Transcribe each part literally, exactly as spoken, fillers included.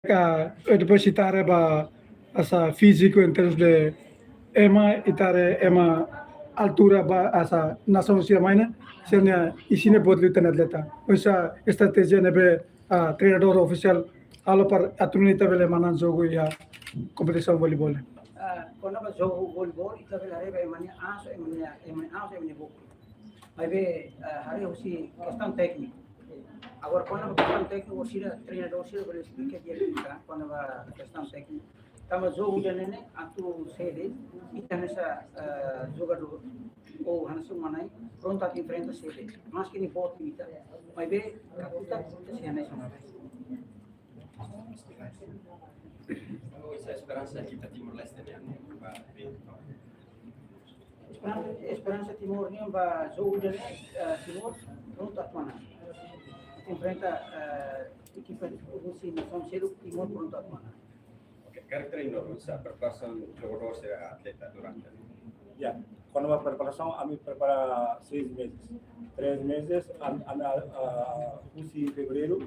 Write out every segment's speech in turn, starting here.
ka, eh, depois ita haree ba hanesan fíziku em termos de ema, ita haree ema altura ba hanesan nasaun sira mai ne'e, sira-nia isin ne'e boot liu tan atleta. Oinsá estratéjia ne'ebé, ah, treinadór ofisiál halo para atu nune'e ita bele manán jogu iha kompetisaun voleibol? Ah, kona-ba jogu voleibol, ita bele haree ba ema nia aas, ema nia, ema nia aas, ema nia boot. Maibé, ah, haree husi kestaun tékniku. Agora, kona-ba kestaun tékniku, sira treinadór sira bele esplika di'ak liután, kona-ba kestaun tékniku. Tanba jogu ida-ne'e ne'e atu sé de'it, ita hanesan, ah, jogadór, ou hanesan manán, prontu atu enfrenta sé de'it. Maske nia boot liu ita, maibé, katutak, ita sei hanesan manán. Esa esperansa ita Timor-Leste nian, ba, esperansa, esperansa Timor nian ba jogu ida-ne'e, eh, Timor prontu atu manán. Enfrenta, eh, ekipa husi nasaun seluk, Timor prontu atu manán. Oke, karik treinadór, oinsá preparasaun jogadór sira, atleta durante? Ya, kona-ba preparasaun, ami prepara seis meses. Três meses, am-, am-, ah, husi fevereiru,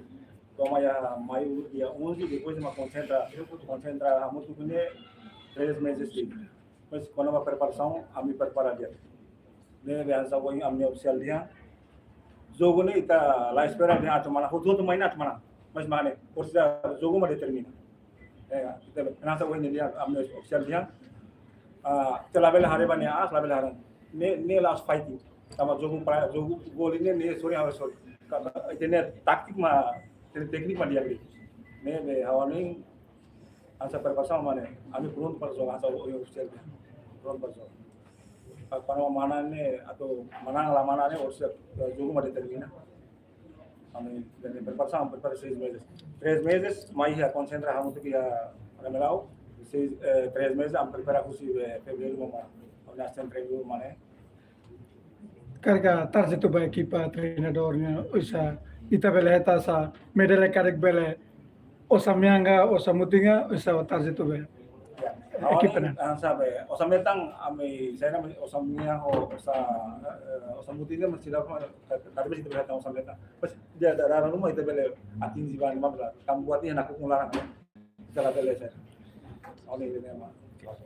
to'o mai iha maiu dia onze, depois ema konsentra, konsentra hamutuk ne'e três meses de'it. Mas kona-ba preparasaun, ami prepara di'ak. Ne'ebé hanesan ohin ami-nia ofisiál dehan, jogu ne'e ita la espera dehan atu manán, hotu-hotu mai ne'e atu manán. Mas mak ne'e, orsida jogu mak determina. Eh, ita hanesan ohin dehan, ami-nia ofisiál dehan, ah, ita labele haree ba nia aas, labele haree. Ne'e, ne'e la'ós fighting. Tanba jogu para, jogu voli ne'e, ne'e sorin, haree sorin. Ka, ka, ita-nia táktiku mak, ita-nia tékniku mak di'ak liu. Ne'ebé ha'u hanoin, hanesan preparasaun mak ne'e, ami prontu para jogu, hanesan ohin ofisiál dehan. Prontu para jogu. Ka, para manán ne'e, atu manán la manán ne'e, orsida, eh, jogu mak determina. Ami, ami preparasaun, prepara seis meses. Três meses, mai iha konsentra hamutuk iha Ramelau. Seis, eh, três meses, ami prepara husi, eh, fevereiru ba, ami hanesan treinu ba ne'e. Karik tarjetu ba ekipa, treinadór nian, oinsá, ita bele hetan hanesan medalla karik bele, osan-mean ka, osan-mutin ka, oinsá tarjetu ba. Ya. Ekipa ne'e. Hanesan, osan-mean ami, sira-ne'e osan-mean ho, osan, eh, osan-mutin ne'e masih dapat, tapi masih kita bele hetan osan-mean. Pas dia ada, ada rumah kita bele atinji ba ne'ebá, tanba buat ne'e nakukun laran. Ita labele sá.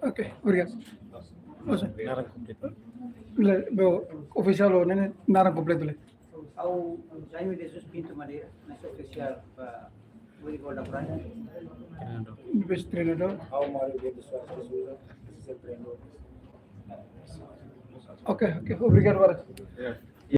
Oke, obrigadu. Naran kompletu. Le, bo, ofisiál ne'e, naran kompletu le. Ha'u Jaime Jesus Pinto Madeira, hanesan ofisiál ba voleibol da Praia. Treinadór. Best treinadór. Ha'u Mário Guedes Soares de Souza, assistente treinadór. Oke, oke, obrigadu barak. Ya.